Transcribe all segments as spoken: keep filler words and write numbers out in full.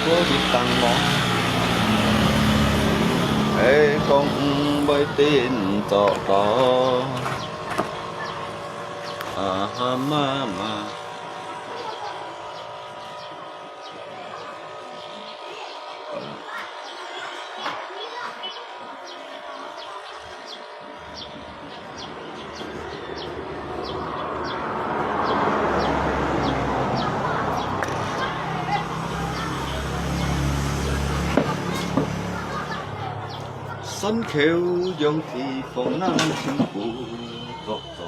過一頂帽，係講毋會定做到。啊哈媽媽。 山口洋地方，南清古作作。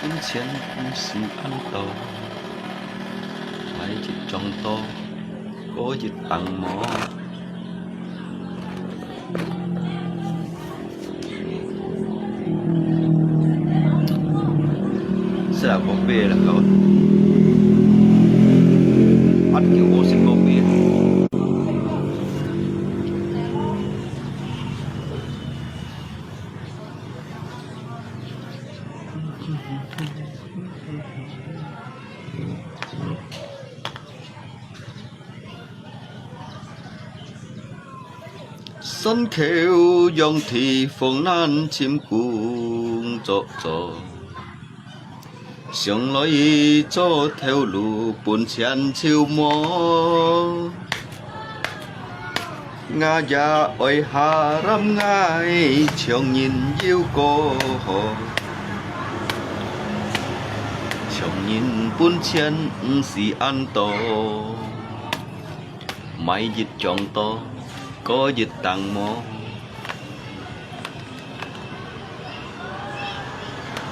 本錢毋係恁多，買一張刀，過一頂帽。細阿哥買啦，搞。八九五十个買。 山口洋地方，南清古作作。想來做頭路，本錢就無。 𠊎也愛下lâm，𠊎像人有過好，像人本錢毋係恁多，買一張刀，過一頂帽。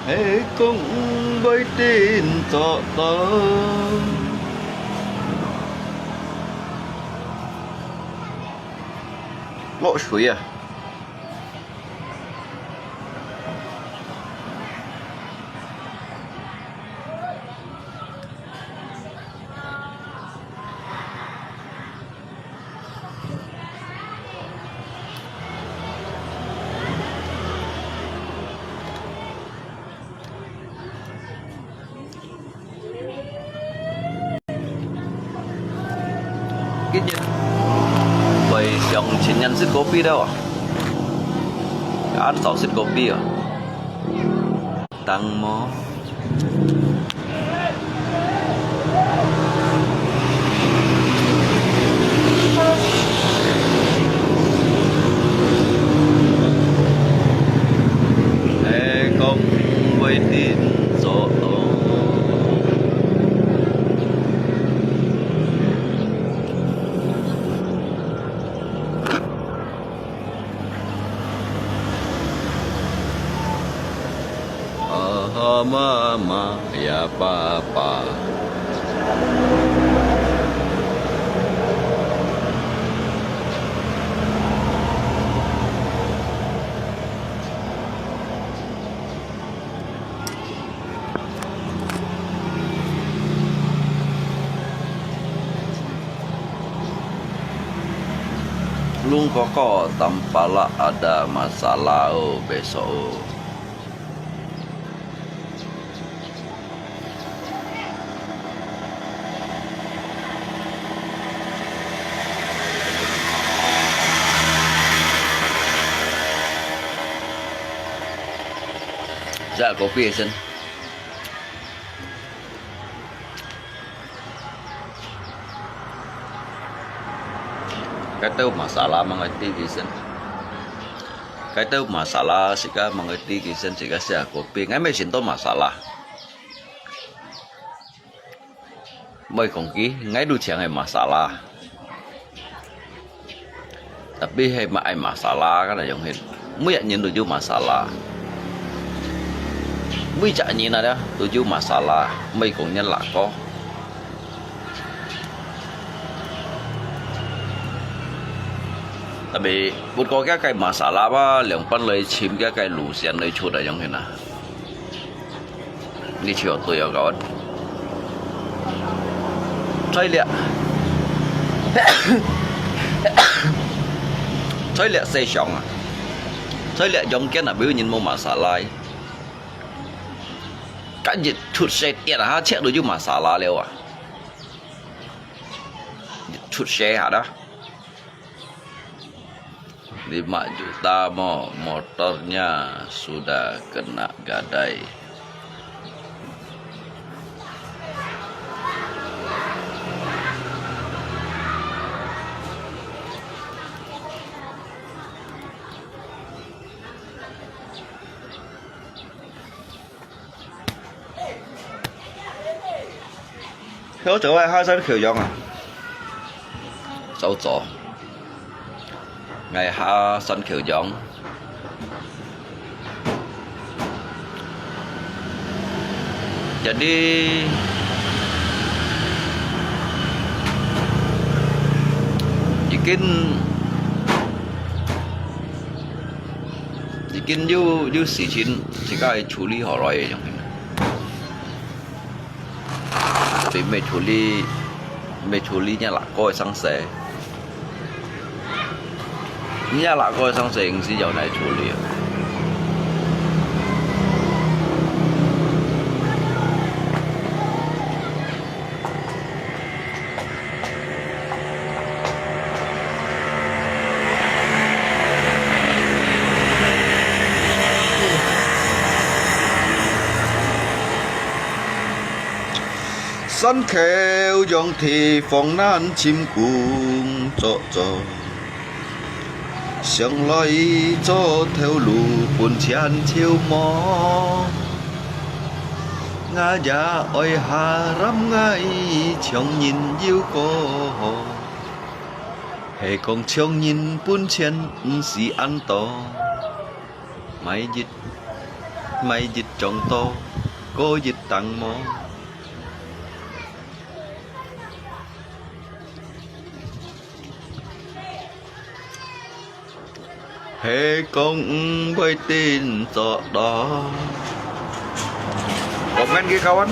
係講毋會定做到。落水啊！ 今日會上青年食果子了啊！恁早食果子啊！ 頂帽。係講毋會定做到。 啊哈，媽媽呀，爸爸。Lung koko tampalak ada masalah oh, besok oh. 這个果子个先。該兜masalah，吂愛知佢先。該兜masalah，自家吂愛知佢先，自家食果子，𠊎乜尋到masalah。 莫講佢，𠊎都淨係masalah。Tapi係嘛愛masalah，該哪樣係？每一年都有masalah。每隻人啊，都有masalah，毋係講人辣个。Tapi，不過該个masalah啊，兩半來尋該个路線來出來樣形啊。你就對啊，kawan。在這，在這世上啊，在這陽間啊，無人無masalah。 Kan一出世跌下，就有masalah了啊！一出世下dah。Lima juta mo, motornya sudah kena gadai. 朝早𠊎下山口洋啊，朝早，𠊎下山口洋。Jadi，已經，已經有，有事情自家處理好來个樣形。 Tapi毋係處理，毋係處理若辣个生死。若辣个生死，毋係由𠊎處理。 山口洋地方難尋工作做，想來做頭路分錢就無。 𠊎也愛下lâm𠊎像人有過，係講像人分錢毋使恁多，買一，買一張刀，過一頂帽。 係講毋會定做到。Comment个kawan。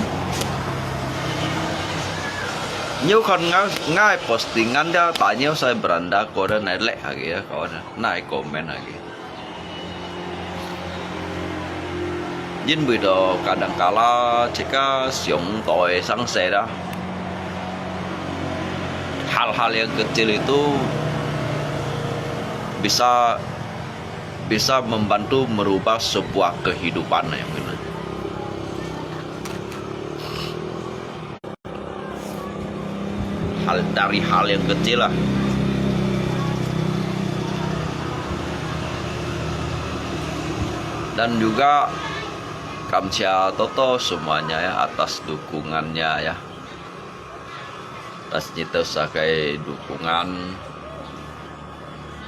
你有看𠊎，𠊎postingan dia，大牛在Belanda過得哪叻下个啊，kawan啊，哪comment下个。 因為到kadang-kala自家想到个生死啦，hal-hal yang kecil itu bisa, bisa membantu merubah sebuah kehidupan yang benar. Hal, dari hal yang kecil lah. Dan juga kamsia toto semuanya ya atas dukungannya ya. Atas nito sakai dukungan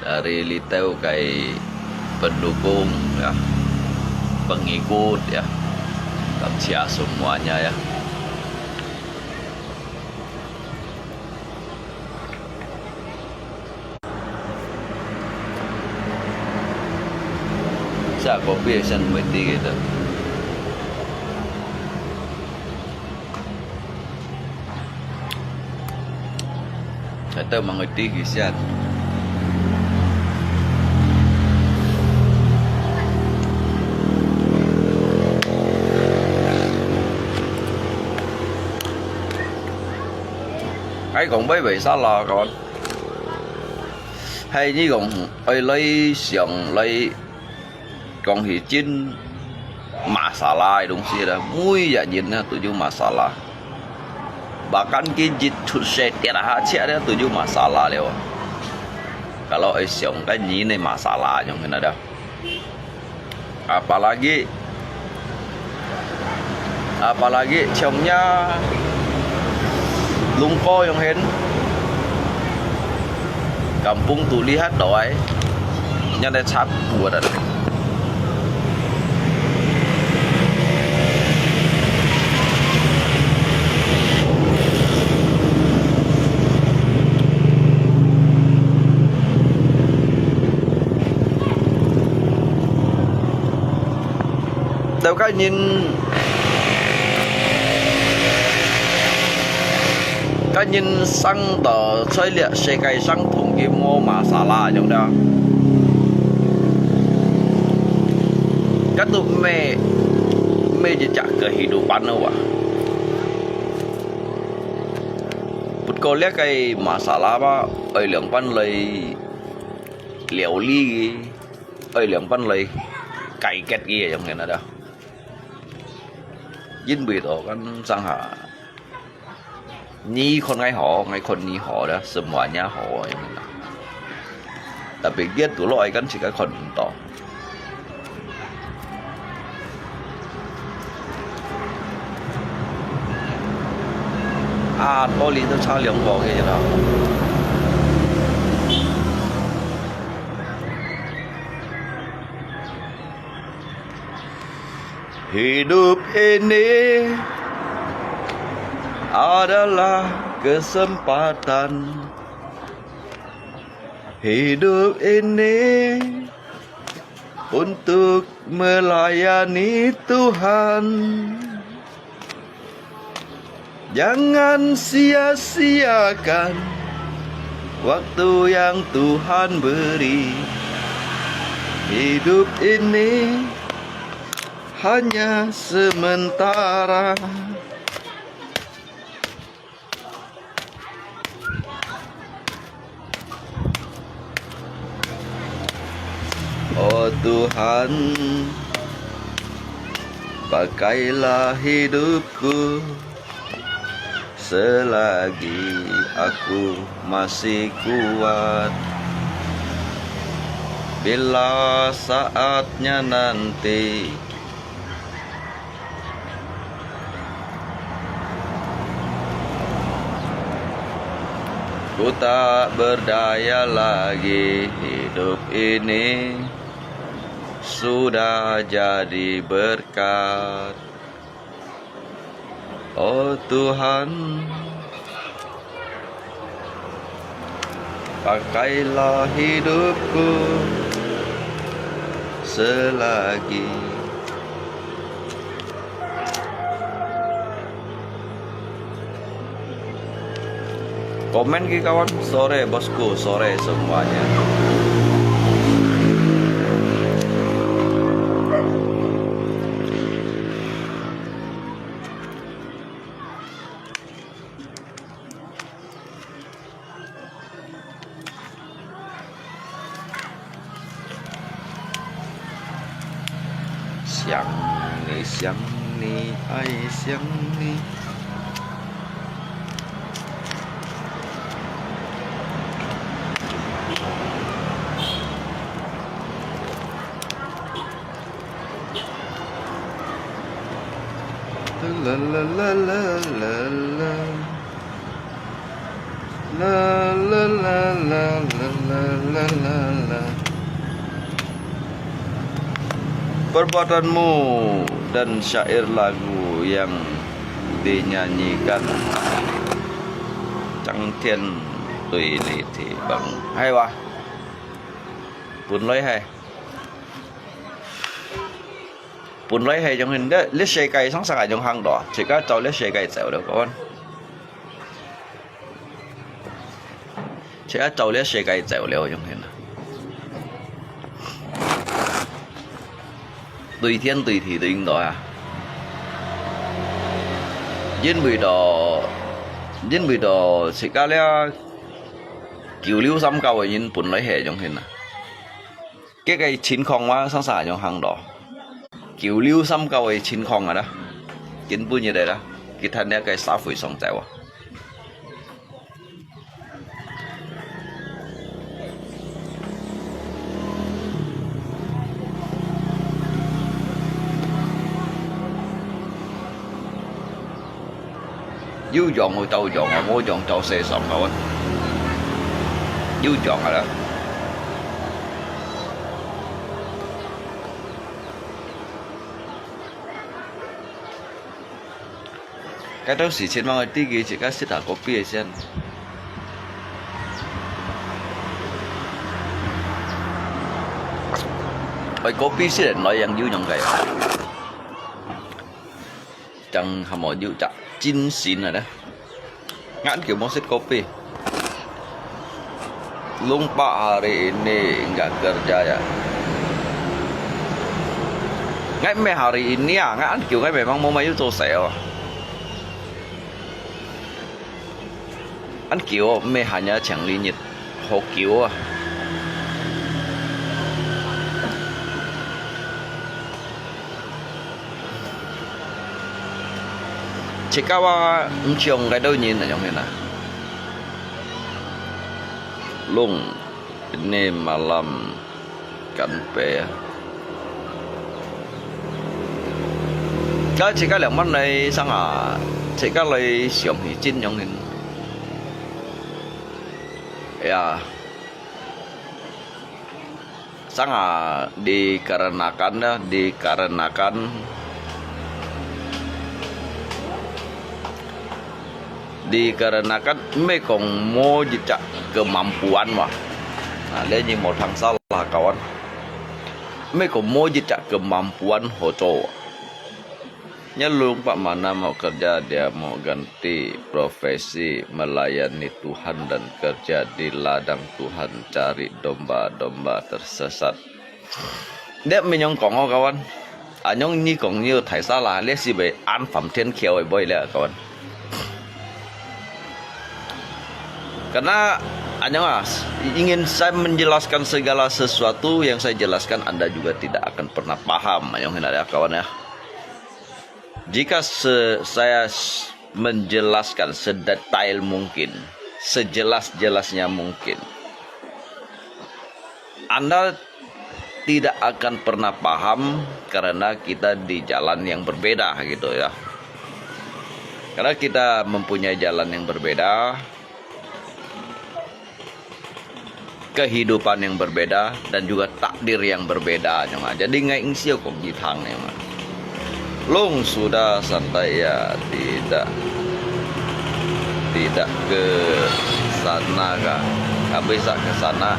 dari litau kai pendukung ya, pengikut ya, kamsia semuanya ya. Sa kopi sen mesti gitu. Kata mangerti kisian. Ai kong bai bai sa la kon. Hai ni kong ai lai siang lai 講係真masalah个東西啦，每一人啊都有masalah。Bahkan佢一出世跌下車咧都有masalah了啊。Kalau係想个人个masalah樣个啦。Apalagi Apalagi像nya lungko yang hen, kampung tu lihat doai, nya ada sapu ada. 个人，个人生到在這世界上從來無masalah樣个，該都無，無一隻kehidupan了哇。不過這个masalah嘛，愛仰般來料理佢，愛仰般來解決佢个樣个啦。 因為到kan上下，你看𠊎好，𠊎看你好啦，semuanya好，樣啦。Tapi佢都落來kan自家看毋到。啊，玻璃都差兩步个啦。 Hidup ini adalah kesempatan. Hidup ini untuk melayani Tuhan. Jangan sia-siakan waktu yang Tuhan beri. Hidup ini hanya sementara. Oh Tuhan, pakailah hidupku selagi aku masih kuat. Bila saatnya nanti Ku tak berdaya lagi, hidup ini sudah jadi berkat. Oh Tuhan, pakailah hidupku selagi. Komen ki kawan, sore bosku, sore semuanya. Perbuatanmu dan syair lagu yang dinyanyikan, 整天對你提防。係哇，本來係。 本來係樣形，這，這世界上世界樣行到啊，自家照這世界走了，各位。自家照這世界走了，樣形啊。對天對地都應到啊。因為到，因為到自家這九六三九个人本來係樣形啊。 該个情況嘛，常常恁樣行到。九六三九个情況啊啦，根本就係啦，佢趁這个社會上走啊。有樣就有樣啊，無樣就世上个啊。有樣啊啦。 該兜時節嘛，𠊎知佢自家食下kopi个先。愛kopi先來樣有樣个。正還無有隻精神啊咧。Ngan kiu mo sit kopi. Lung pak hari ini nggak kerja ya. Ngai meh hari ini ah, ngan kiu ngai memang mo mayu to seo. An kiu meh hanya chang li nyit ho kiu ah. Chikawa mchiong kai do nyin na yong hina. Lung ini malam kan pe. Ka chika liang man lai sang ah, chika lai siang hi chin yong hin. Ya. Sang ah, dikarenakan ya, dikarenakan, dikarenakan mekong mo jejak kemampuan wa. Nah, le nyi mo thang salah kawan. Mekong mo jejak kemampuan ho cho. Nyelung pak mana mau kerja, dia mau ganti profesi, melayani Tuhan dan kerja di ladang Tuhan, cari domba-domba tersesat. Dia menyong kong ho kawan. Anyong ni kong ni thai salah, le si be an fam tien kiau boy le kawan. Karena anyong ah, ingin saya menjelaskan segala sesuatu yang saya jelaskan, Anda juga tidak akan pernah paham. Anyong hina ya kawan ya. Jika se- saya s- menjelaskan sedetail mungkin, sejelas-jelasnya mungkin, Anda tidak akan pernah paham karena kita di jalan yang berbeda gitu ya. Karena kita mempunyai jalan yang berbeda, kehidupan yang berbeda dan juga takdir yang berbeda nyong ah. Jadi ngai ing siu kong ni thang nyong ah. Lung sudah santai ya, tidak tidak ke sana ka. Habis ke sana.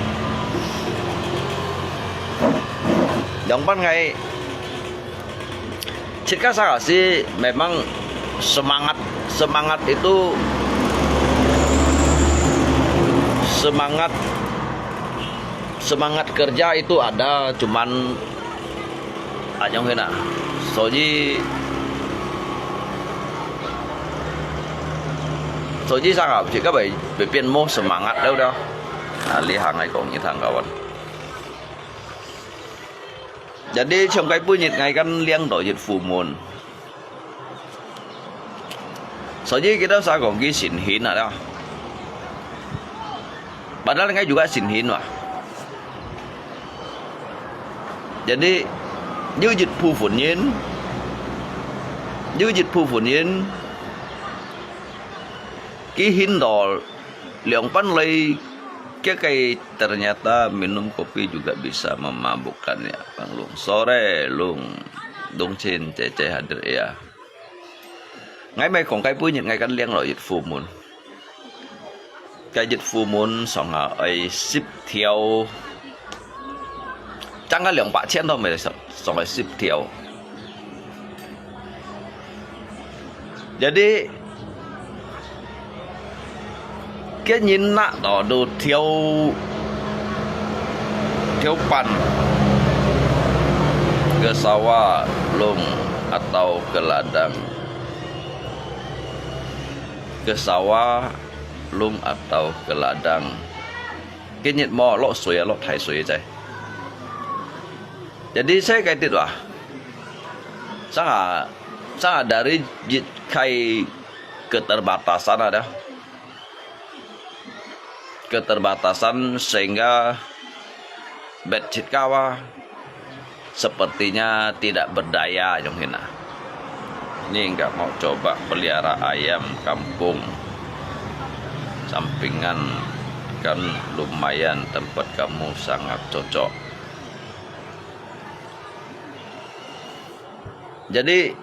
Yang pan ngai Cika saka si memang semangat, semangat itu, semangat semangat kerja itu ada, cuman anyong hina. Soji soji saka cika bai bai pian mo semangat dah dah. Nah, li hang ai kong ni thang kawan. Jadi, chong kai punyit ngai kan liang do yit fumun. Soji kita sa kong ki sin hin ada. Padahal ngai juga sin hin wa. Jadi, yu yit pu fun yin, yu yit pu fun yin, ki hin do liang pan lai kia kai ternyata minum kopi juga bisa memabukkan ya. Bang Lung sore Lung Dong Chin cece hadir ya. Ngai mai kong kai punyit ngai kan liang lo yit fumun. Kai yit fumun song ha ai sip thiau. Chang ka liang pak chien to mai song ai sip thiau. Jadi, kenyin nak to do thiau thiau pan ke sawah Lung atau ke ladang. Ke sawah Lung atau ke ladang. Kenyin mo lo sui lo thai sui cai. Jadi saya kai tit wa. Sanga sanga dari jit kai keterbatasan ada. Keterbatasan sehingga bet cit kawa sepertinya tidak berdaya nyong hina. Ni enggak mau coba pelihara ayam kampung. Sampingan kan lumayan tempat kamu sangat cocok. Jadi,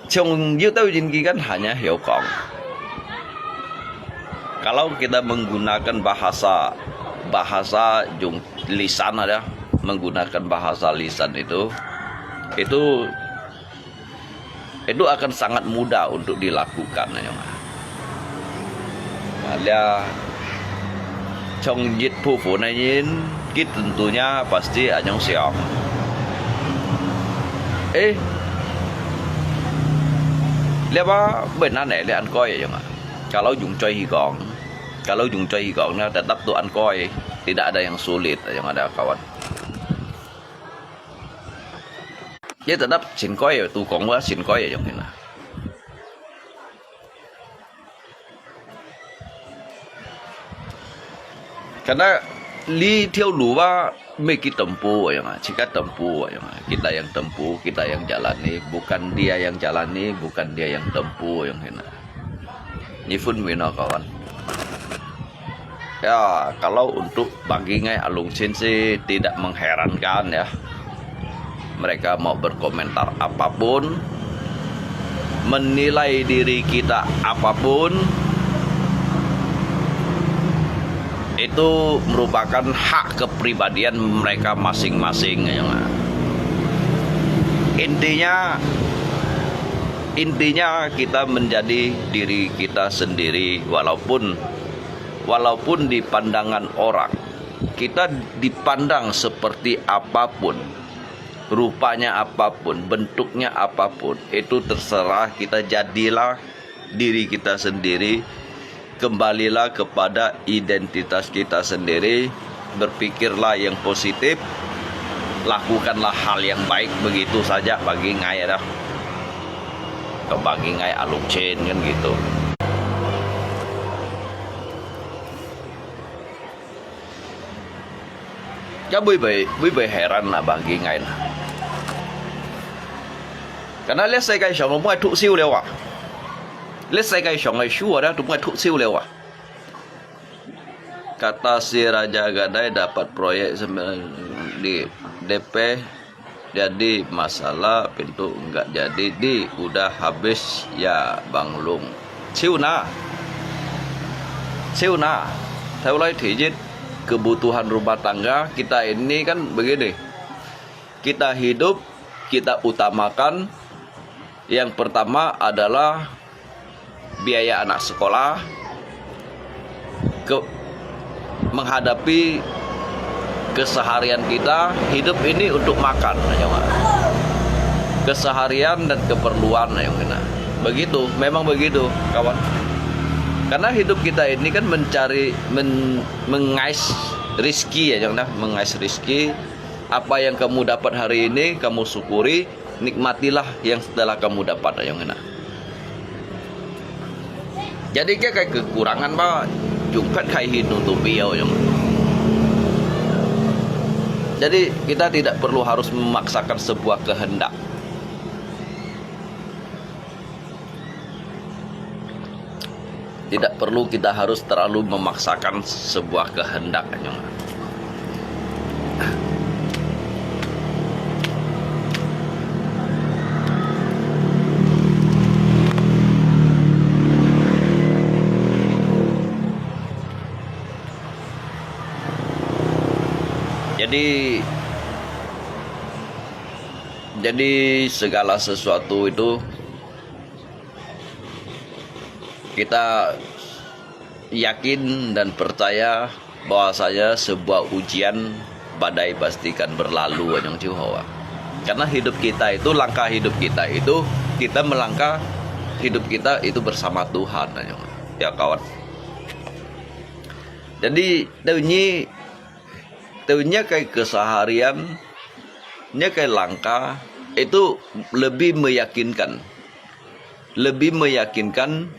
Chong yu tau yin ki kan hanya hiu kong. Kalau kita menggunakan bahasa bahasa jung lisan ada, menggunakan bahasa lisan itu, itu itu akan sangat mudah untuk dilakukan, ya. Nah, dia 從一部分个人，佢 tentunya pasti 恁樣想。誒，這話 benar 呢，這恁該，ya。Kalau 用嘴去講，kalau 用嘴去講呢，tetap tu 恁該，tidak ada yang sulit，ya，ada kawan。 Dia tetap 應該个，都講話應該个樣啦。Karena 這條路啊，愛去 tempuh 个樣啊，自家 tempuh 个樣啊，kita yang tempuh，kita yang jalani，bukan dia yang jalani，bukan dia yang tempuh 个樣啊。你分明啊，kawan。 Ya, kalau untuk bagi ngai Alungsin sih tidak mengherankan ya. Mereka mau berkomentar apapun, menilai diri kita apapun, itu merupakan hak kepribadian mereka masing-masing, ya. Intinya, intinya kita menjadi diri kita sendiri, walaupun walaupun di pandangan orang, kita dipandang seperti apapun, rupanya apapun, bentuknya apapun, itu terserah kita, jadilah diri kita sendiri, kembalilah kepada identitas kita sendiri, berpikirlah yang positif, lakukanlah hal yang baik, begitu saja bagi ngai dah. Bagi ngai Alungsin kan gitu. Ka 毋會，毋會 heran 啦，bagi ngai啦。Karena 這世界上都毋會退休了啊，這世界上个事啊，都毋會退休了啊。Kata si Raja Gadai dapat proyek sembilan di D P jadi masalah pintu enggak jadi di udah habis ya Bang Lung. Siuna. Siuna. Saya mulai dijit kebutuhan rumah tangga kita ini kan begini. Kita hidup, kita utamakan. Yang pertama adalah biaya anak sekolah, ke, menghadapi keseharian kita, hidup ini untuk makan, ya, Mak. Keseharian dan keperluan, ya, Mak. Begitu, memang begitu, kawan. Karena hidup kita ini kan mencari, men, mengais rizki, ya, Mak. Mengais rizki, apa yang kamu dapat hari ini, kamu syukuri, nikmatilah yang telah kamu dapat, ayong ngena. Jadi, 佢个 kekurangan 嘛，用 phet khai hin untuk beliau, ayong. Jadi, kita tidak perlu harus memaksakan sebuah kehendak. Tidak perlu kita harus terlalu memaksakan sebuah kehendak, ayong. Jadi, jadi segala sesuatu itu kita yakin dan percaya bahwasanya sebuah ujian badai pasti akan berlalu, ayong 就好啊。Karena hidup kita itu, langkah hidup kita itu, kita melangkah hidup kita itu bersama Tuhan, ayong. Ya, kawan. Jadi, 對你，對你个 keseharian, 你个 langkah itu lebih meyakinkan. Lebih meyakinkan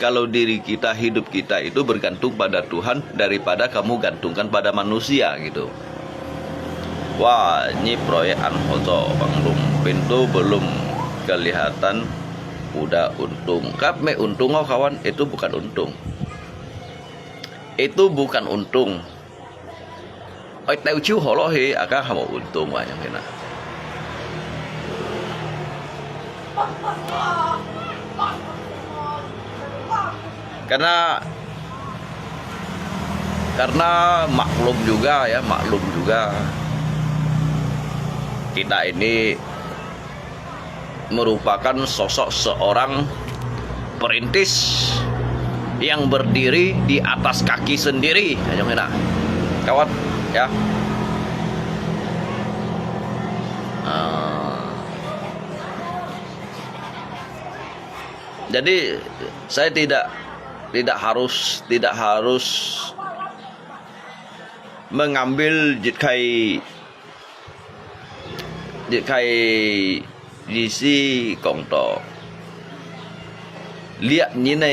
kalau diri kita, hidup kita itu bergantung pada Tuhan daripada kamu gantungkan pada manusia gitu. Wah, ini proyek Anhozo, Bang Lung. Pintu belum kelihatan, udah untung. Kap me untung, oh kawan, itu bukan untung. Itu bukan untung. Oi, teu chiu holo he, aka hamo untung wa nyong hena. Karena, karena maklum juga ya, maklum juga. Kita ini merupakan sosok seorang perintis yang berdiri di atas kaki sendiri. Ayong na, kawan, ya. Ah. Jadi, saya tidak tidak harus tidak harus mengambil 一个一个意思講到，這人个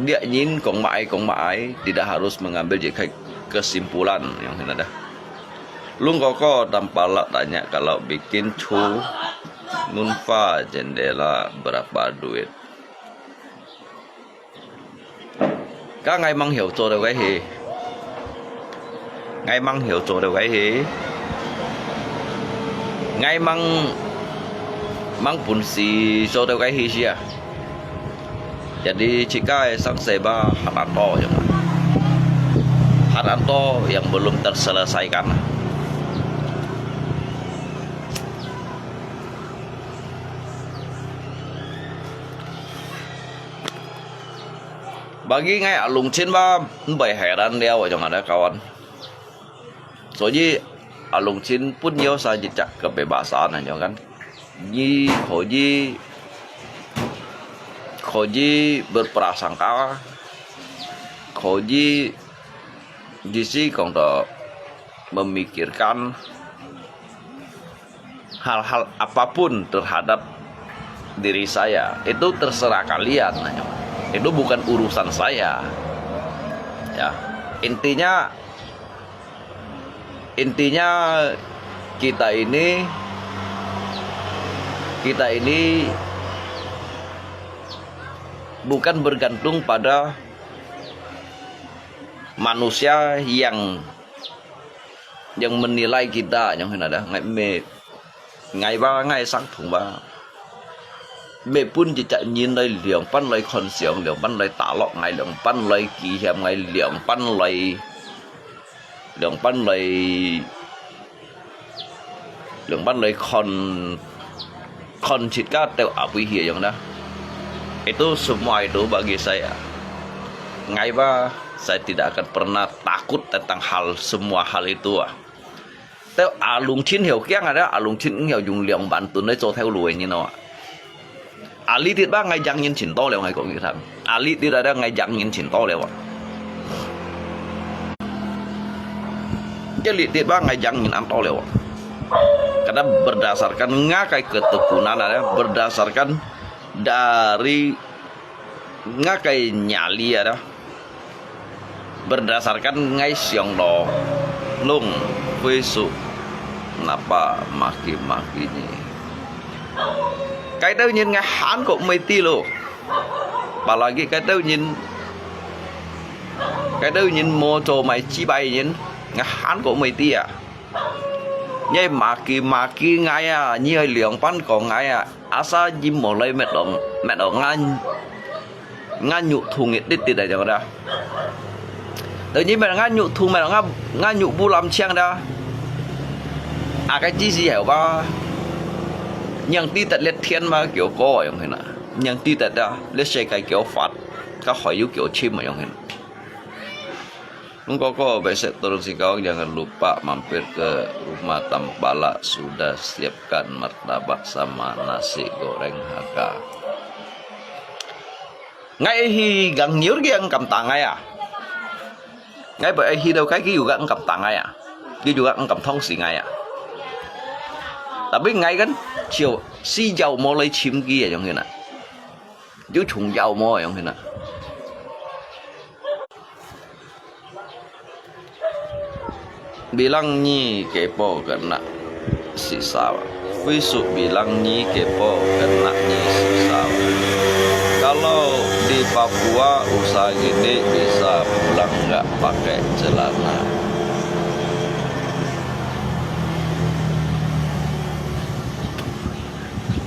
這人講麼个講麼个，tidak harus mengambil 一个 kesimpulan yang ada. Lung koko tampala tanya kalau bikin chu munfa jendela berapa duit. Ka ngai mang hiểu做到个係，ngai mang hiểu做到个係，ngai mang mang本事做到个係啊。Jadi jika sang seba harato yang harato yang belum terselesaikan. Bagi ngai alung chin ba mbai heran liao ayong ada kawan. 所以 alung chin pun yo sa jejak kebebasan ayong kan. Ni 可以可以 berprasangka, 可以 意思講到 memikirkan hal-hal apapun terhadap diri saya, itu terserah kalian. Itu bukan urusan saya. Ya, intinya intinya kita ini kita ini bukan bergantung pada manusia yang yang menilai kita, ayong na, ngai mê ngai ba ngai sang thung ba. Mê pun jejak nyin lai liang pan lai khon siang, liang pan lai talok ngai, liang pan lai ki hiam ngai, liang pan lai liang pan lai liang pan lai khon khon chit ka teo apui hi ayong na. Itu semua itu bagi saya. Ngai ba saya tidak akan pernah takut tentang hal semua hal itu ah. Teo alung chin hiao kiang ada alung chin hiao yung liang ban tun lai cho theo lui ni no. Ali tit ba ngai jang yin chin to liao ngai kong ni thang. Ali tit ada ngai jang yin chin to liao. Jadi tit ba ngai jang yin an to liao. Karena berdasarkan ngakai ketekunan ada berdasarkan dari ngakai nyali ada. Berdasarkan ngai siang lo lung, 回数 napa maki-maki ni. Cái tao nhìn ngai han kok mê ti lo. Apalagi cái tao nhìn cái tao nhìn mô tô mai chi bai nhìn ngai han kok mê ti à. Ngai maki-maki ngai à, ngai liang pan kong ngai à. Asa jim mô lai met ong met ong ngan ngan nyu thung it tit tit ayong da. Tự nhiên met ngan nyu thung met ngan ngan nyu bu lam chiang da. À cái chi gì hiểu ba. Nhang ti tet let thiên ma kiểu cô ayong hina. Nhang ti tet da let xe cái kiểu phạt. Ka khỏi yu kiểu chim ayong hina. Nung koko besek turun Singkawang, jangan lupa mampir ke rumah Tampala, sudah siapkan martabak sama nasi goreng Hakka. Ngai hi gang nyur ki ang kam ta ngai à. Ngai bởi hi đâu cái ki juga ang kam ta ngai à. Ki juga ang kam thong si ngai à. Tapi ngai kan chiều si jau mo lai chim ki ayong hina. Yu chung jau mo ayong hina. Bilang nyi kepo kena sisa. 回数 bilang nyi kepo kena nyi sisa. Kalau di Papua usaha gini bisa pulang nggak pakai celana.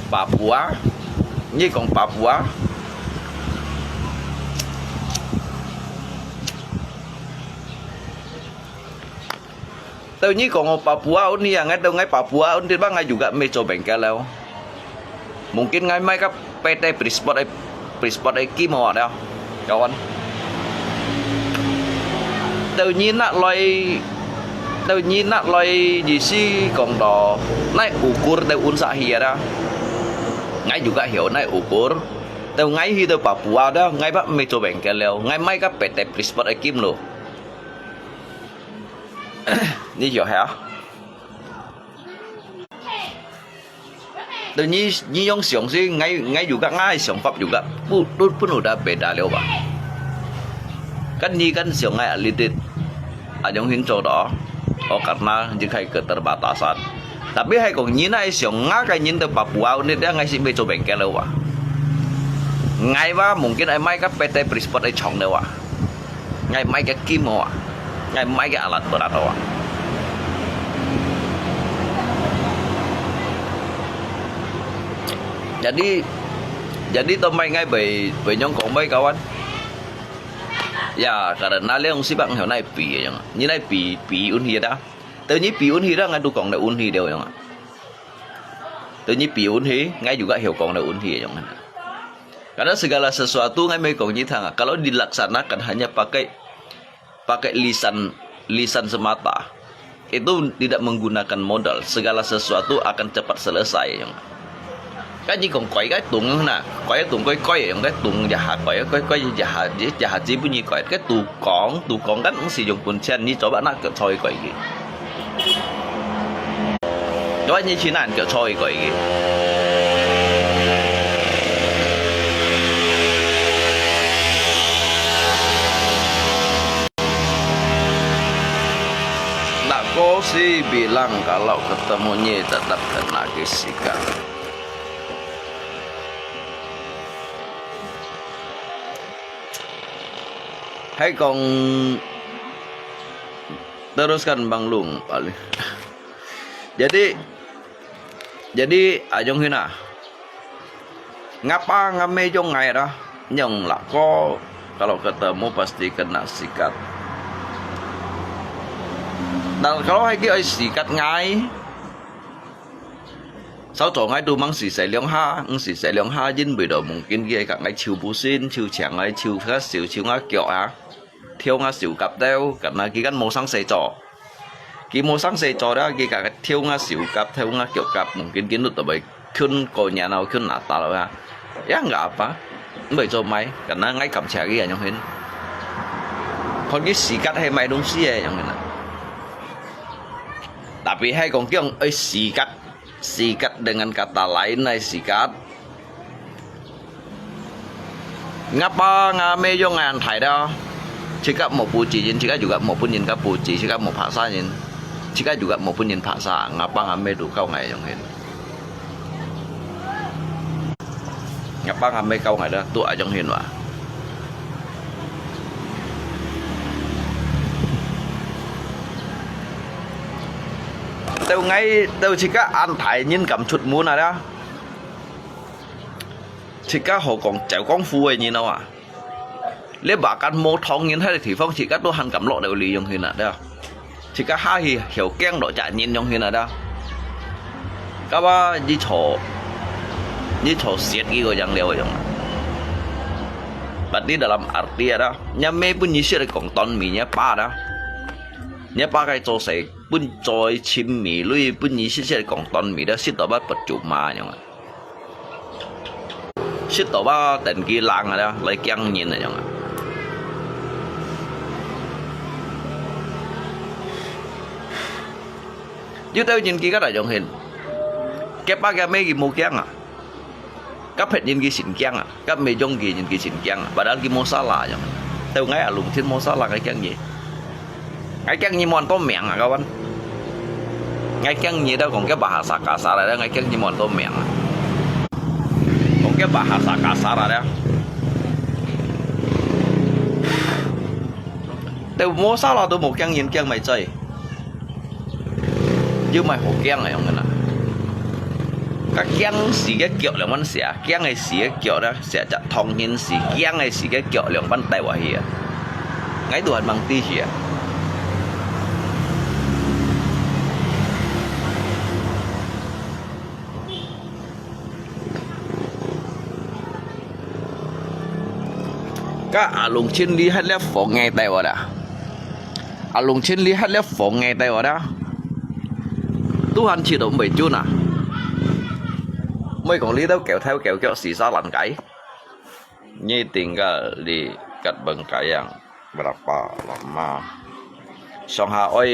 Papua, nyi kong Papua. Teu nyi kong o Papua un hi a, ngai teu ngai Papua un ti ba ngai juga me cho bengkel leo. Mungkin ngai mai ka pete prispot e, prispot e kim o ada. Kawan. Teu nyi nak loi, teu nyi nak loi nyi si kong do, nai ukur teu un sa hi ada. Ngai juga hiu nai ukur. Teu ngai hi teu Papua da, ngai ba me cho bengkel leo. Ngai mai ka pete prispot e kim lo. Ni hiu ha? Teu nyi, nyi yong siang si, ngai, ngai juga ngai siang pap juga. Pu, pu, pu nu da beda leo ba. Kan nyi kan siang ngai a litit. A yong hin cho do. O karna nyi khai keterbatasan. Tapi hai kong nyi nai siang nga kai nyin teu Papua unit dia ngai si me cho bengkel leo ba. Ngai ba mungkin ai mai ka pete prispot ai chong leo ba. Ngai mai ka kim hoa. Ngai mai ka alat berat hoa. Jadi, jadi to mai ngai bai, bai nyong kong bai kawan. Ya, karena leong si bang heo nai pi yang. Ni nai pi, pi un hi da. Teu nyi pi un hi da ngai tu kong da un hi deu yang. Teu nyi pi un hi, ngai juga heo kong da un hi yang. Karena segala sesuatu ngai mai kong nyi thang. Kalau dilaksanakan hanya pakai pakai lisan, lisan semata, itu tidak menggunakan modal, segala sesuatu akan cepat selesai. Kan nyi kong koi kai tung na, koi tung koi koi yang kai tung jaha koi koi koi jaha jaha ji bunyi koi kai tu kong tu kong kan mesti yung pun chen nyi coba nak ke choi koi gi. Coba nyi Cina ke choi koi gi. Lako si bilang kalau ketemunya tetap kena disikat. Hai kong teruskan Bang Lung paling. Jadi, jadi ayong hina. Ngapa ngamé yong ngai dah? Nyong lako, kalau ketemu pasti kena sikat. Dan kalau hai ki ai sikat ngai, sau cho ngai tu mang si sai liang ha, ng si sai liang ha, yin bui do mungkin ki ai ka ngai chiu bu sin, chiu chiang ngai, chiu ka siu, chiu nga kiok ha. Thiau nga siu kap teu, karena ki kan mo sang se cho. Ki mo sang se cho dah, ki ka thiau nga siu kap, thiau nga kiok kap, mungkin ki nut bai khun ko nyan au khun na ta lo ya. Ya nggak apa. Bai cho mai, karena ngai kam chia ki ya nyong hin. Kon ki sikat hai mai dong si ya nyong hin. Tapi hai kong kiong ai sikat, sikat dengan kata lain ai sikat. Ngapa ngamé yong ngai an thai dah? Chika mo puji yin, chika juga mo pun yin ka puji, chika mo phasa yin, chika juga mo pun yin phasa. Ngapa ngamé tu kau ngai yong hin? Ngapa ngamé kau ngai dah? Tu ayong hin wa. Teu ngai, teu chika an thai yin kam chut mun dah. 自家好講，就講苦个人啊嘛。你話間無唐人喺个地方，自家都還敢落了利用去哪的啊？自家下去曉驚落隻人用去哪的啊？該話你坐，你坐雪幾個樣了用啊？Berarti dalam arti ada, nya me pun nyisir kong ton mi nya pa ada. Nya pa kai cho sai pun cho chim mi lui pun nyisir kong ton mi da sit to ba percuma nyong. Sit to ba ten ki lang ada, lai kiang nyin nyong. Yu tau nyin ki kada yong hin. Ke pa ke me ki mu kiang a. Kap phet nyin ki sin kiang a, kap me jong ki nyin ki sin kiang a, padahal ki mo sala jong. Teu ngai alung thin mo sala ngai kiang nyi. Ngai kiang nyi mon to miang a kawan. Ngai kiang nyi da kong ke bahasa kasar da ngai kiang nyi mon to miang. Kong ke bahasa kasar da. Teu mo sala tu mo kiang nyin kiang mai chai. Yau mai ho kiang a yong na. Ka kiang si ke kiok liang ban sia, kiang e si ke kiok da sia chak thong hin si, kiang e si ke kiok liang ban tai wa hi a. Ngai tu han mang ti hi a. 該阿龍千里還咧火硬帶我啦，阿龍千里還咧火硬帶我啦，都還去到毋會轉啊，毋會講你兜狗頭狗腳死沙爛雞。 你定个你吉本解樣，berapa lama？上下愛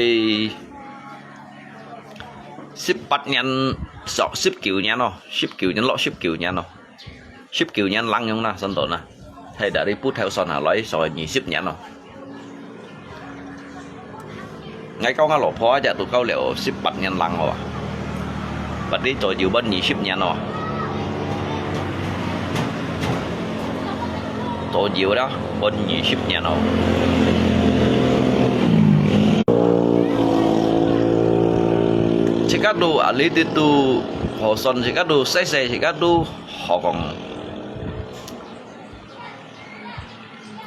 十八年，十，十九年哦，十九年落十九年哦，十九年零用啦，算到啦。係，dari不頭算下來，所以二十年咯。 𠊎交𠊎老婆啊，這都交了十八年零哦啊。Berarti左右分二十年哦。左右啦，分二十年哦。自家都啊，你哋都好算，自家都細細，自家都好講。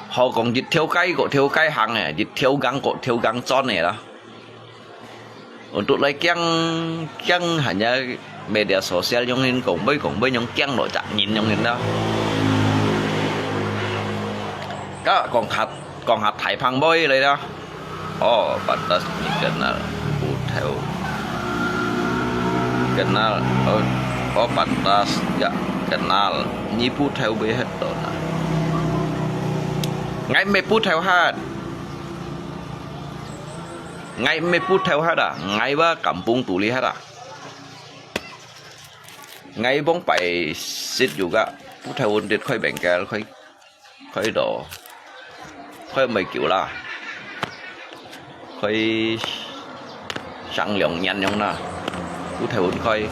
好講一條街過條街行誒，一條gang過條gang轉誒啦。Untuk來驚，驚hanya media sosial用人講，會講會用驚落隻人用人啦。該講下，講下大胖妹來啦。 Oh, pantas你kenal Pu Thêu. Kenal, oh, oh, pantas ya kenal. Ni Pu Thêu bê hết to na. Ngai mê Pu Thêu hat. Ngai mê Pu Thêu hat à. Ngai ba kampung tuli hat à. Ngai bông pai sit juga. Pu Thêu undit khoi bengkel khoi 開到，開毋係久啦，開上兩年樣啦，Pu Thêu開，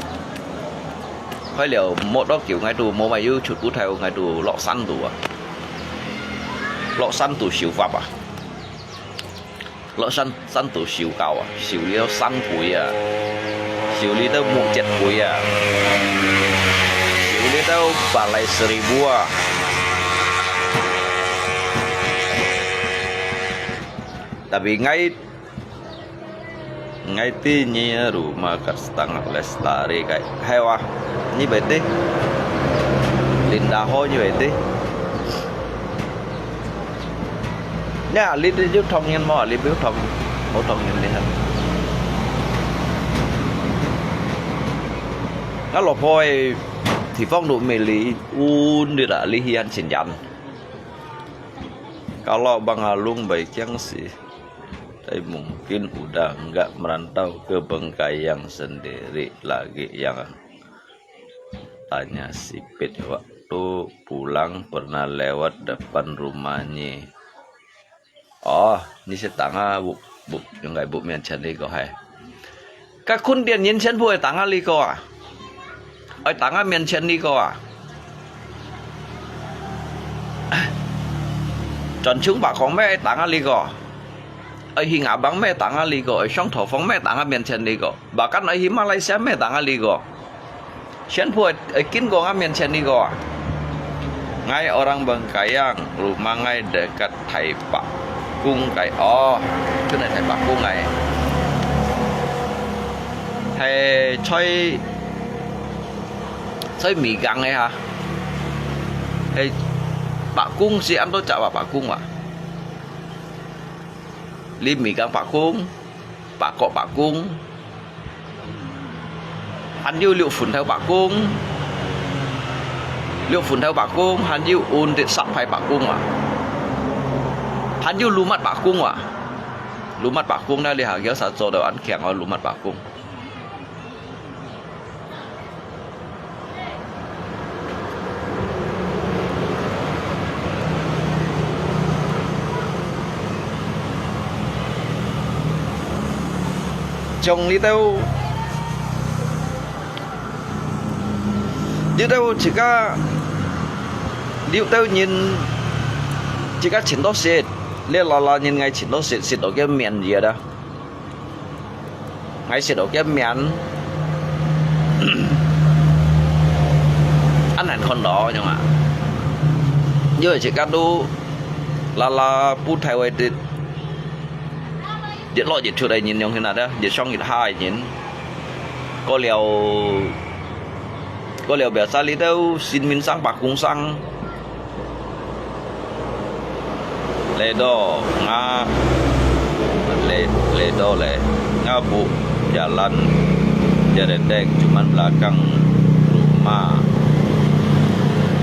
開了無多久，𠊎都無買有出Pu Thêu，𠊎都落山肚啊，落山肚修法啊。 落山，山肚修搞啊，修了山背啊，修了到木節背啊，修了到Balai Seribu啊。Tapi ngai, ngai ti nyi rumah kat setengah lestari kai. Hai wah, nyi bete. Linda ho nyi bete. Nè, Lit yu thong nyen mo, Lit yu thong, mo thong nyen ni ha. Nga lo poi, thì phong độ mê lý, un đi ra lý hian xin yan. Kalau bang alung bai kiang si, tai mungkin udah enggak merantau ke Bengkayang sendiri lagi yang Tanya si Pit waktu pulang pernah lewat depan rumahnya. Oh, ni si tanga bu, bu, yung kay bu mian chan li ko hai. Ka kun dian yin chan bu ay tanga li ko ah. Ay tanga mian chan li ko ah. Chọn chúng bảo con mẹ ay tanga li ko. Ay hi ngã bằng mẹ tanga li ko, ay sông thổ phong mẹ tanga mian chan li ko. Bahkan ai hi Malaysia mê tanga li ko. Sian phu ai, ai kin ko nga mian sian li ko. Ngai orang Bengkayang, rumah ngai dekat Thai Pak Kung kai. Oh, tu nai Thai Pak Kung ngai. Hai choi, choi mi gang ngai ha. Hai Pak Kung si an to chak Pak Kung wa. Li mi gang Pak Kung. Pak Kok Pak Kung. Hàn yu liuk phun thêu Pak Kung. Liuk phun thêu Pak Kung, hàn yu un tit sap phai Pak Kung wa. Hàn yu lu mat Pak Kung wa. Lu mat Pak Kung na li ha kiao sa cho deu an kiang o lu mat Pak Kung. Chong li têu, li têu chỉ có, li têu nhìn chỉ có chín đô xịt, li lo lo nhìn ngày chín đô xịt, xịt đô kia miền gì đó. Ngai sit ok mian. An hàn khon đó nhưng mà. Như vậy chỉ cắt đu. Là là bút thầy vậy thì. Diệt lọ diệt chuột đây nhìn nhung thế nào đó. Diệt song diệt hai nhìn. Có liều. Có liều bé xa lý đâu. Xin minh sang bạc cung sang. Ledo nga le ledo le nga bu jalan jarendeng cuman belakang rumah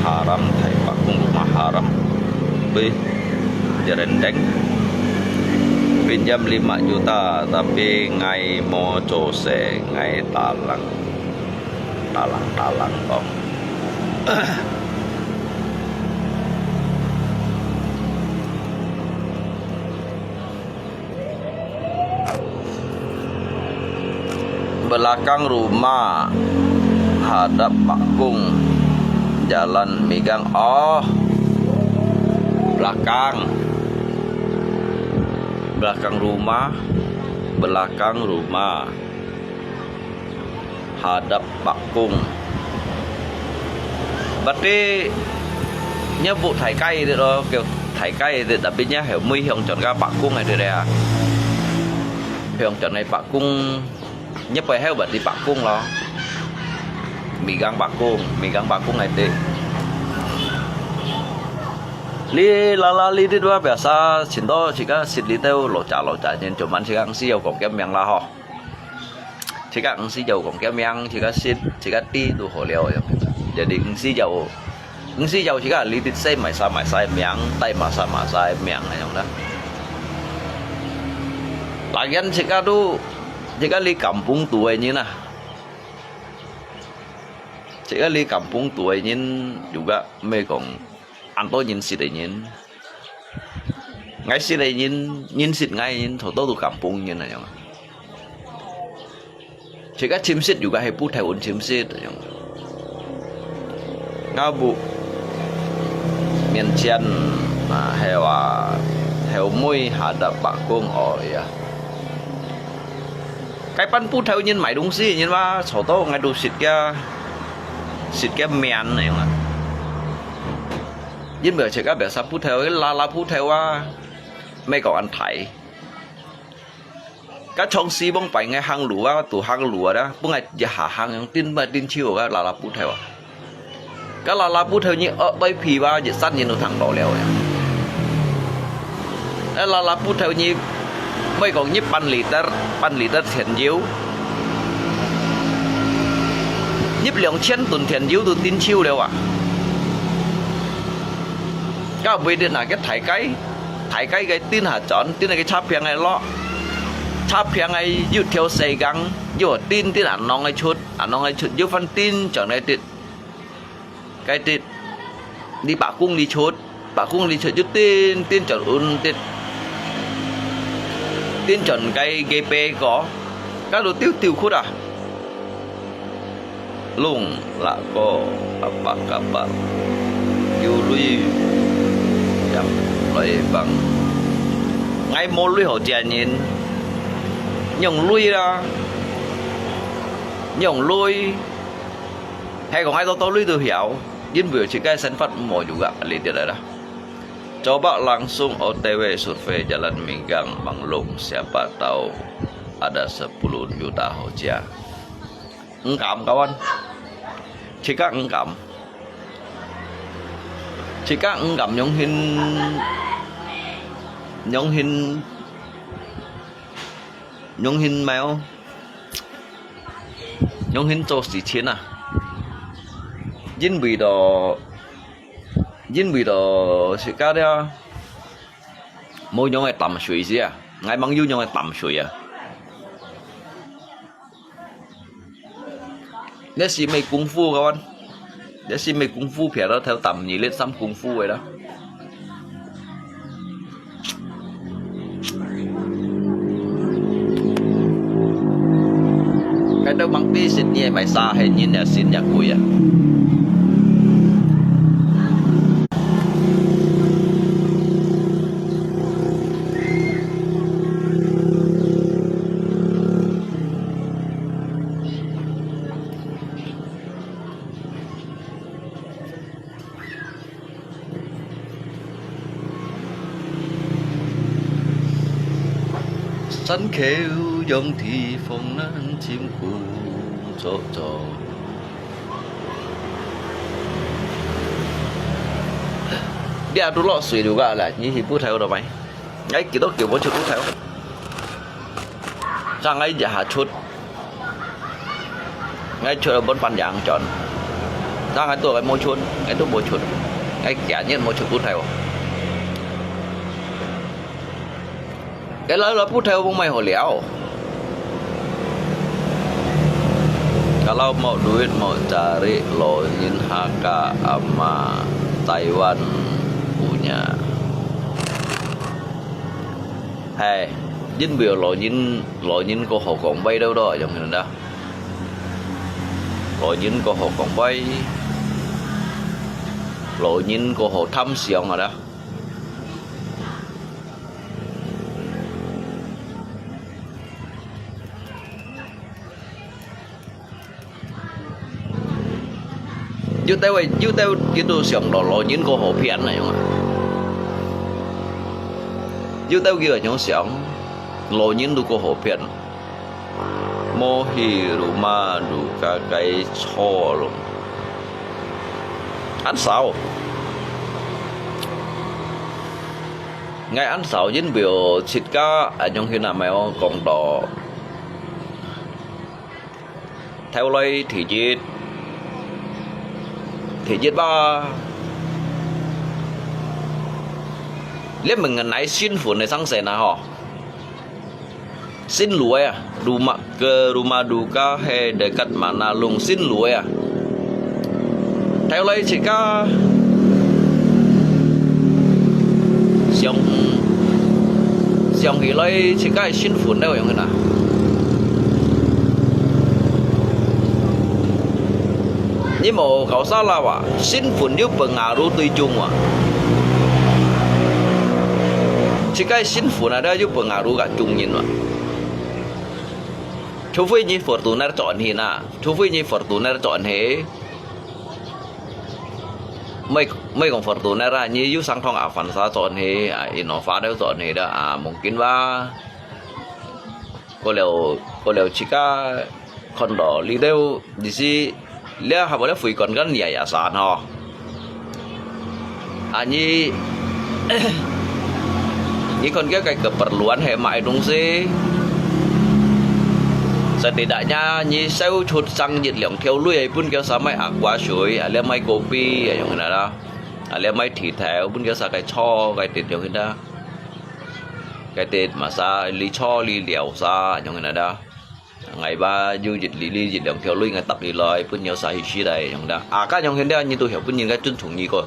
haram thai pakung rumah haram. Bih jarendeng pinjam lima juta tapi ngai mo cose ngai talang talang talang kong. Belakang rumah hadap pakung jalan migang oh belakang belakang rumah belakang rumah hadap pakung. Berarti nyebu thai kai itu loh, kêu thai kai itu, tapi nya heo mui hiong chọn ka pakung itu ya. Hiong chọn nai pakung, nyebu heo berarti pakung loh. Migang pakung, migang pakung itu. Li lala li dit wa biasa, cinto sika sit li teo lo cha lo cha nyen, cuman sika ngsi yau kong kiam miang lah ho. Sika ngsi yau kong kiam miang, sika sit, sika ti tu ho liao ya. Jadi ngsi yau, ngsi yau sika li dit se mai sa mai sa miang, tai ma sa ma sa miang ya lah. Lagian sika tu, sika li kampung tu ai nyen ah. Sika li kampung tu ai nyen juga mei kong 恁多人識个人，𠊎識个人，人識𠊎人，好多都kampung人啊樣啊。自家親戚又个係不太穩親戚啊樣。𠊎屋面前啊，係話後尾下得伯公哦呀。該班不太人買東西，人話坐到𠊎都識个，識个面啊樣啊。 因為自家biasa不透，拉拉不透啊，咩講恁大。該從四方擺个行路啊，都行路啊，本來一下行，用釘嘛釘手啊，拉拉不透啊。該拉拉不透，你惡對皮哇，一山人都行到了呀。該拉拉不透，你，莫講你半liter，半liter田油，你兩千噸田油都釘手了啊。 該為了那個大街，大街个釘下轉，釘那個車平个落，車平个又挑細gang，又釘釘恁樣个出，恁樣个出，又翻釘轉个跌，該跌，你百公里出，百公里出又釘釘轉穩跌，釘轉該个背个，該路丟丟窟啊！ Lung lako apa kabar? Yu lui yang loi bang. Ngai mo lui ho jia nyin. Nyong lui la. Nyong lui. Hai kong ai to to lui tu hiao. Yin bu chi kai san fat mo juga li dia la. Coba langsung O T W survei jalan Minggang Manglung, siapa tahu ada sepuluh juta ho jia. Engkam kawan. Chika engkam. Chika engkam nyong hin nyong hin nyong hin mèo. Nyong hin cho si chin à. Yin vì đó Yin vì đó chika dia. Mo nyong ai tam shui sia. Ngai mang yu nyong ai tam shui à. Nè si mei kung fu kawan. Nè si mei kung fu pia đó theo tam ni let sam kung fu vậy đó. Cái đó mang tí xịt nhẹ mày xa hay nhìn là xin nhạc vui à. Sân khấu dòng thì phong nan chim cu cho cho. 你啊，都落水了个啦，你去布袋到買。哎，幾多久無出布袋？像哎一下出，哎出了半半洋轉，像哎都哎無出，哎都無出，哎幾年無出布袋哦。 Kalau lah putai wong mai ho liao. Kalau mau duit, mau cari lonyin haka ama Taiwan punya. Hai, jin biu lonyin, lonyin ko ho kong bai dau do, yong hin da. Lonyin ko ho kong bai. Lonyin ko ho tham siang ada. Yuteu, yuteu, yuteu siang lo lo yin ko ho phian na yong. Yuteu kiu nyong siang lo yin tu ko ho phian. Mohi ruma du ka kai cho lo. An sao. Ngai an sao yin biu chit ka, a, yong hin a mai ong kong do. Theo lai thi jit. Thi jit ba. Lian meng ngai sin phun ne sang sen a ho. Sin luai a, ruma, ke ruma duka he dekat mana lung sin luai a. Theo lai chika siang, siang hi lai chika sin phun leo yong na. Ni mo kau sa la wa, sin phun yu pengaruh tui chung wa. Chika sin phun ada yu pengaruh ka chung yin wa. Chufi ni Fortuner chọn hi na, chufi ni Fortuner chọn hi. Mai, mai kong Fortuner a, ni yu sang thong Avanza chọn hi, a, Innova deu chọn hi da, a, mungkin wa. Ko leo, ko leo chika kon do li deu, di si Lia haba lia fui kon kan nia ya san ho. Ani, ni kon kia kai keperluan he mai dong si. Setidaknya ni sau chut sang yit liang thiau lui pun kia sa mai aqua shui, alia mai kopi, yong na da. Alia mai thi thau pun kia sa kai cho, kai tit yong na da. Kai tit masa li cho, li liao sa, yong na da. Ngai ba yu yit li li yit liang thiau lui ngai tak li lai, pun yau sa hi si lai yong da. A, ka yong hin da, ni tu hiau pun yin ka chun chung ni ko.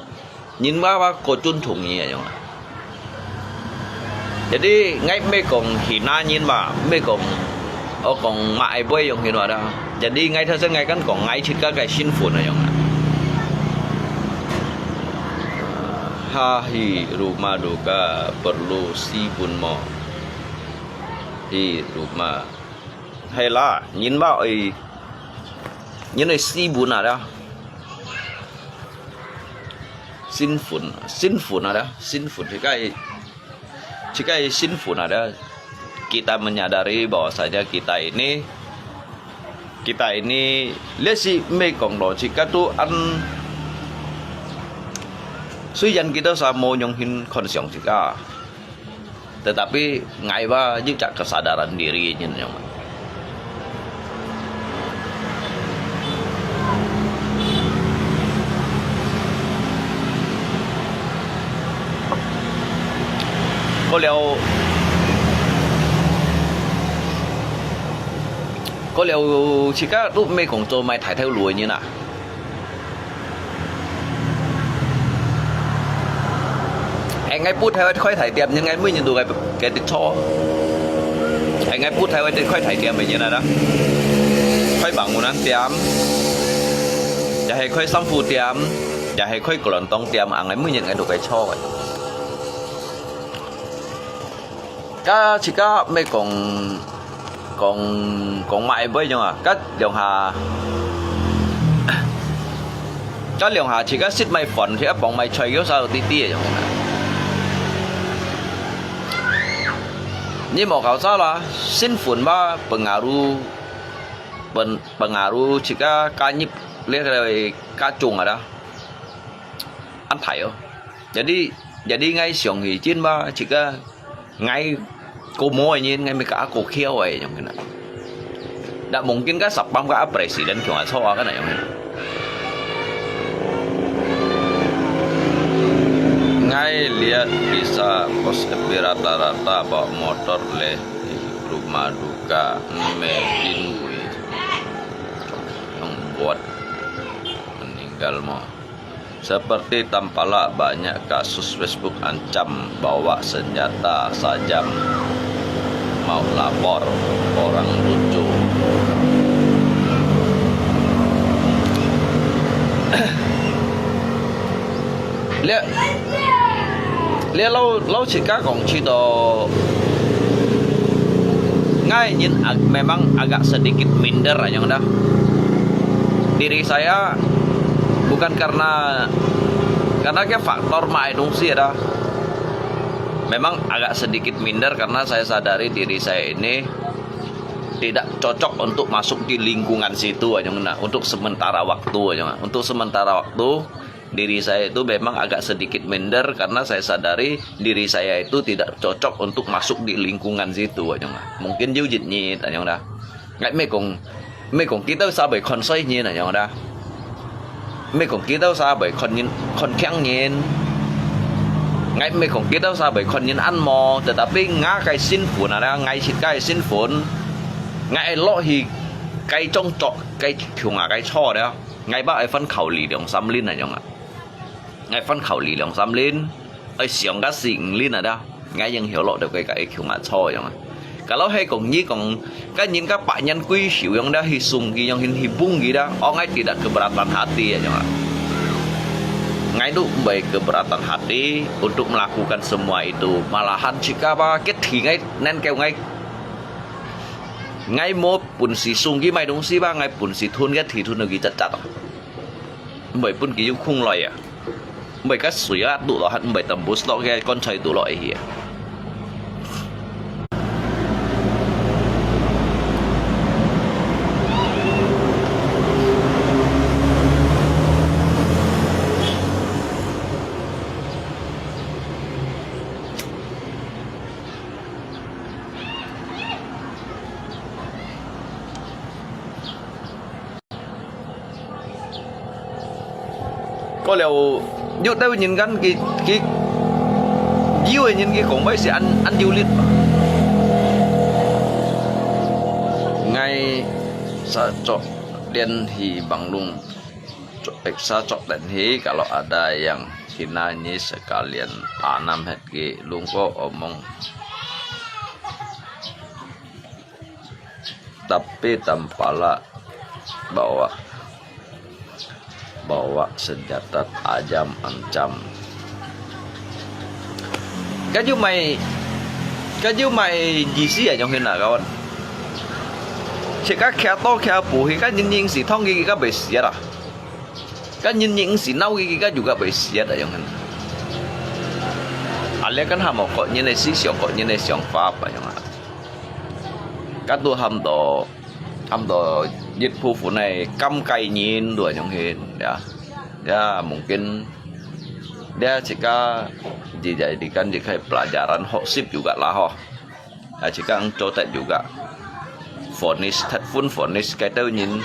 Yin ba ba ko chun chung ni yong. Jadi, ngai mai kong hi na yin ba, mai kong, o kong ma ai boi yong hin wa da. Jadi, ngai tha se ngai kan kong ngai chit ka kai sin phun yong. Ha hi ruma duka perlu si phun mo. Hi ruma. Hay là, nhìn vào ấy, nhìn ấy si bún à đó. Sin phun, sin phun à đó, sin phun thì cái, thì cái sin phun à đó. Kita menyadari bahwasanya kita ini, kita ini, lesi mê kong lo, jika tu an, suy yan kita sa mo nyong hin kon siang jika. Tetapi ngai ba yu cak kesadaran diri nyen nyong. Ko liao, ko liao, chika tu mê kong cho mai thai thai lui nyen à. Ai ngai put hai khoi thai tiam nyen ngai mui nyen tu ngai ke tit cho. Ai ngai put hai tit khoi thai tiam nyen na da. Khoi bang ngun an tiam. Ya hai khoi sam phu tiam. Ya hai khoi klon tong tiam. A ngai mui nyen ngai tu kai cho. Ka chika mê kong, kong, kong mai boi nyong à, ka liang ha, ka liang ha chika sit mai phun, chika pong mai choi yo sa ti ti nyong. Ni mo kau sa la, sin phun ba pengaruh, pen, pengaruh chika ka nyip le ka chung ada. An thai yo. Jadi, jadi ngai siang hi jin ba, jika ngai komo nyin, ngai mika ako kiao ai yang kena. Ndak mungkin ka sapam ka presiden kiao aso kan yang kena. Ngai lihat bisa pos F B rata-rata bawa motor leh di rumah duka, mungkin yang buat meninggal mo. Seperti Tampalak banyak kasus Facebook ancam bawa senjata sajam mau lapor orang lucu. Lihat, lihat lau, lau cika kong cito ngai nyin ag-, memang agak sedikit minder aja dah. Diri saya bukan karena, karena ke faktor mai dungsi dah. Memang agak sedikit minder karena saya sadari diri saya ini tidak cocok untuk masuk di lingkungan situ aja nah. Untuk sementara waktu aja nah. Untuk sementara waktu diri saya itu memang agak sedikit minder karena saya sadari diri saya itu tidak cocok untuk masuk di lingkungan situ aja nah. Mungkin jiu jit nyit aja dah. Ngai mei kong, mei kong kita sa bai kon sai nyin aja dah. Mei kong kita sa bai kon nyin, kon kiang nyin. Ngai mei kong kita sa bai kon nyin an mo, tetapi nga kai sin phun ada, ngai sit kai sin phun. Ngai lo hi kai chong chok, kai kiung a kai cho dah. Ngai ba ai phan khao li liang sam lin aja nah. Ngai phan khao li liang sam lin, ai siang ka sing lin ada. Ngai yang hiu lo deu kai kai kiung a cho yang. Kalau hai kong nyi kong, ka nyin ka pa nyan kui siu yang dah hi sung ki yang hin hi bung ki dah. Oh ngai tidak keberatan hati aja nah. Ngai tu mbai keberatan hati untuk melakukan semua itu. Malahan cika ba ket thi ngai nen keu ngai. Ngai mo pun si sung ki mai dungsi ba ngai pun si thun ket thi thun ki chat chat. Mbai pun ki yung khung lai ah. Mbai ka sui ah tu lo hat mbai tembus lo ke kon chai tu lo eh. 過了，有兜人講佢，佢，有个人佢講話係恁，恁有力。Ngai sa chok len hi banglung, sa chok len hi kalau ada yang hina ni sekalian tanam het ki lungko omong. Tapi tampala bawa, bawa senjata tajam ancam. Kan yu mai, kan yu mai jisi ya jong hin na kawan. Cik ka kia to kia pu hi kan yin yin si thong ki ka bai siat ah. Kan yin yin si nau ki ka juga bai siat ah jong hin. Ale kan ha mo ko yin ai si siok ko yin ai siok fa pa jong ah. Kan tu ham to, ham to yit phu phu nai kam kai nyin dua nyong hin, ya. Ya, mungkin dia cika dijadikan cika pelajaran hok sip juga lah ho. Ya, cika ang cotet juga. Vonis, that pun vonis kai tau nyin.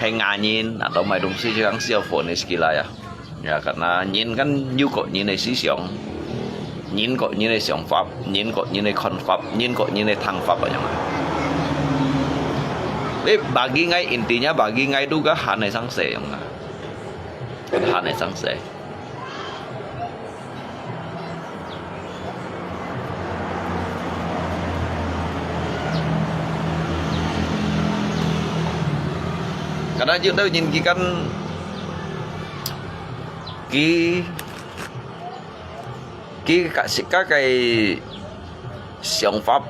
Hai nga nyin, atau mai dungsi cika ang siau vonis kila ya. Ya, karena nyin kan yu ko nyin ai si siong, nyin ko nyin ai siong fap, nyin ko nyin ai kon fap, nyin ko nyin ai thang fap aja. Eh, bagi ngai intinya bagi ngai tu ka han ai sang se yong ah. Han ai sang se. Karena yu tau nyin ki kan ki, ki ka si ka kai siang fap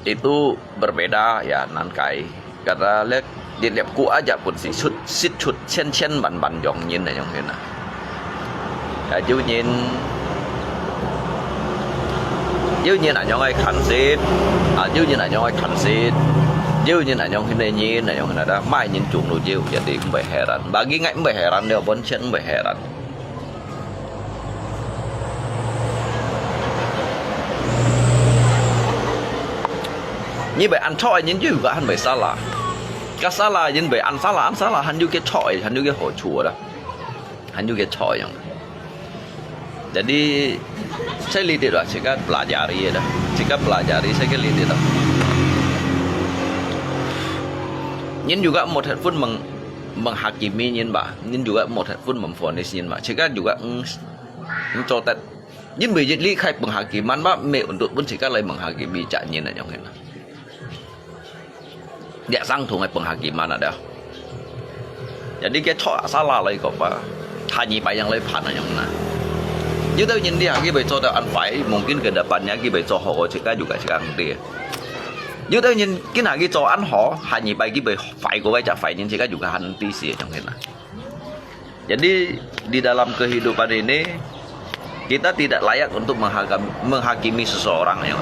itu berbeda ya nan kai. Karena lek di liap ku aja pun si chut sit chut chen chen ban ban yong nyin na yong hin na. Ya yu nyin, yu nyin a yong ai kan sit, a yu nyin a yong ai kan sit, yu nyin a yong hin na nyin na yong hin na da mai nyin chung lu yu ya di mbai heran. Bagi ngai mbai heran dia bon chen mbai heran. 因為恁錯个人就有个還會salah，个salah因為恁salah，恁salah還有个錯个，還有个好處个啦，還有个錯樣。Jadi，saya lidik lah，自家pelajari lah，自家pelajari saya lidik lah。人有个無忒分 menghakimi人吧，人juga無忒分 memvonis人吧，自家juga 嗯，嗯做得，因為一離開 penghakiman吧，沒 untuk pun自家來 menghakimi 隻人啊，樣个啦。也相同个 penghakiman ada。Jadi 个錯啊，salah來講吧，下二擺樣來判啊，樣啦。有兜人你下佢會做到恁壞，mungkin ke depannya佢會做好，自家juga自家毋知。有兜人今下佢做恁好，下二擺佢會壞過个隻壞人，自家juga還毋知事，樣个啦。Jadi, di dalam kehidupan ini, kita tidak layak untuk menghakam-, menghakimi seseorang, ya.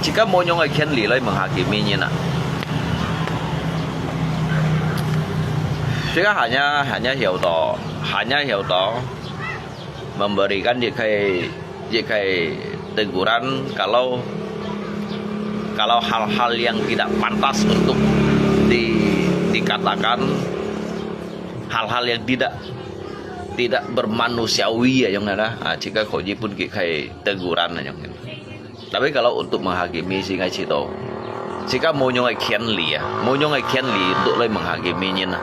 Jika 無用个權利來 menghakimi 人啊。Jika hanya, hanya 曉得，hanya 曉得 memberikan 一個，一個 teguran kalau, kalau hal-hal yang tidak pantas untuk di, dikatakan, hal-hal yang tidak, tidak bermanusiawi 啊，樣个啦，啊，自家可以分佢个 teguran 啊，樣个。Tapi kalau untuk menghakimi，自家知道，自家無用个權利啊，無用个權利 untuk 來 menghakimi 人啊。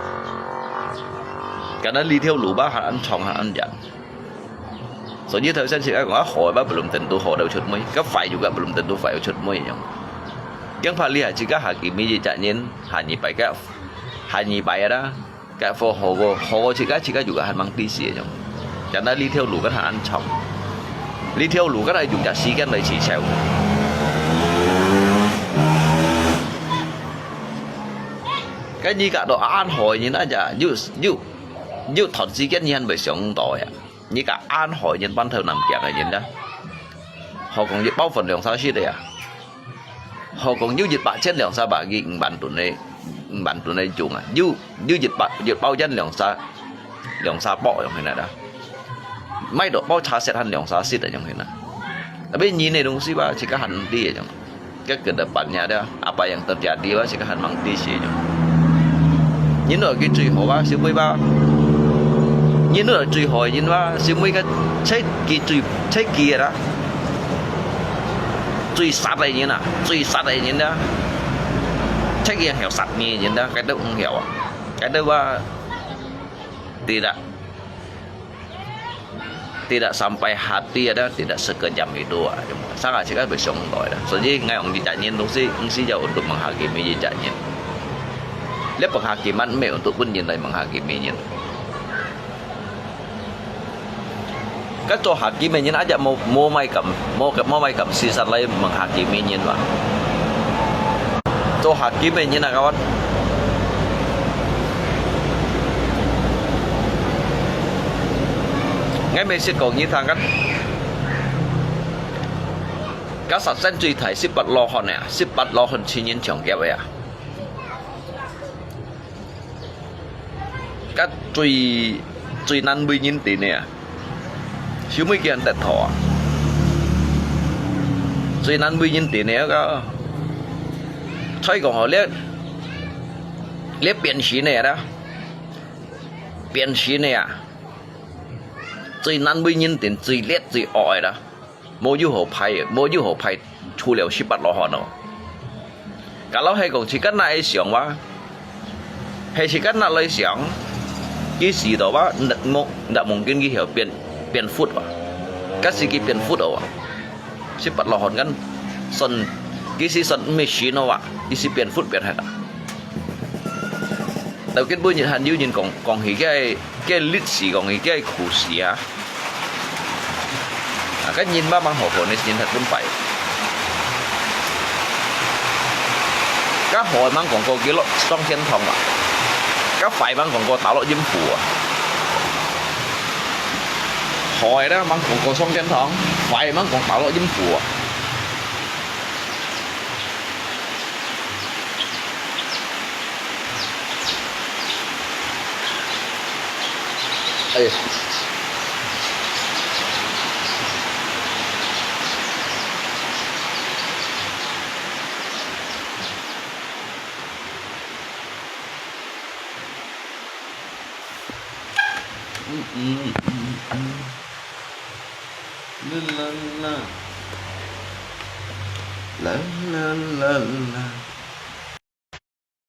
Karena 這條路吧，還恁長，還恁遠。 所以頭先自家講，啊，好个吧，belum tentu好到出尾，个壞juga belum tentu壞到出尾樣。Yang paling啊，自家 hakimi 一隻人，下二擺个，下二擺啦，个好好个，好个自家，自家juga還吂知事樣。Karena 這條路个還恁長，這條路个還用隻時間來至少。个你講到恁好个人啊，就，就，就 有段時間你還會想到呀。你講恁好个人，半頭南極个人啦，何況一包飯兩儕食个呀？何況有一包錢兩儕包个，五萬噸个，五萬噸个重啊？有，有一包，一包錢兩儕，兩儕包樣个啦。買到包茶色還兩儕食个樣个啦。Tapi 人个東西吧，自家還毋知个樣。 个个个 depannya ada apa yang terjadi 哇，自家還吂知事樣。人來佢最好啊，小妹吧。人來最好个人哇，小妹个，自家最，自家个啦。最煞个人啊，最煞个人啊。自家曉煞你个人啊，該兜毋曉啊。該兜哇，對啦。 Tidak sampai hati ada, tidak sekejam itu啊，sama自家會想到个啦。所以𠊎講一隻人東西，毋係要 untuk menghakimi一隻人。你 penghakiman 毋係 untuk 分人來 menghakimi人。該做 hakim个人，aja無，無麼敢，無，無麼敢時常來 menghakimi人哇。 做 hakim个人啊，kawan。𠊎毋識講你聽个，該殺生最大十八羅漢啊，十八羅漢千人搶劫个啊。該最，最難為人知个啊。 小妹見得到啊。最難為人知个个，再講哦，這，這變心个啦，變心个啊，最難為人知，最烈最惡个啦，無有好歹个，無有好歹，除了十八羅漢哦。 Kalau係講自家拿來想哇，係自家拿來想，佢死到哇，ndak mung-，ndak mungkin佢曉變，變佛哇。該係佢變佛哦哇。十八羅漢kan，算，佢係算毋係神哦哇，佢係變佛變忒啊。到今晡日還有人講，講起該，該歷史，講起該故事啊。 啊，該人嘛吂好好，你人忒分壞。該好个吂講過佢落上天堂啊，該壞吂講過打落陰府啊。好个呢，吂講過上天堂，壞个吂講打落陰府啊。哎呀。嗯嗯嗯嗯，啦啦啦，啦啦啦啦。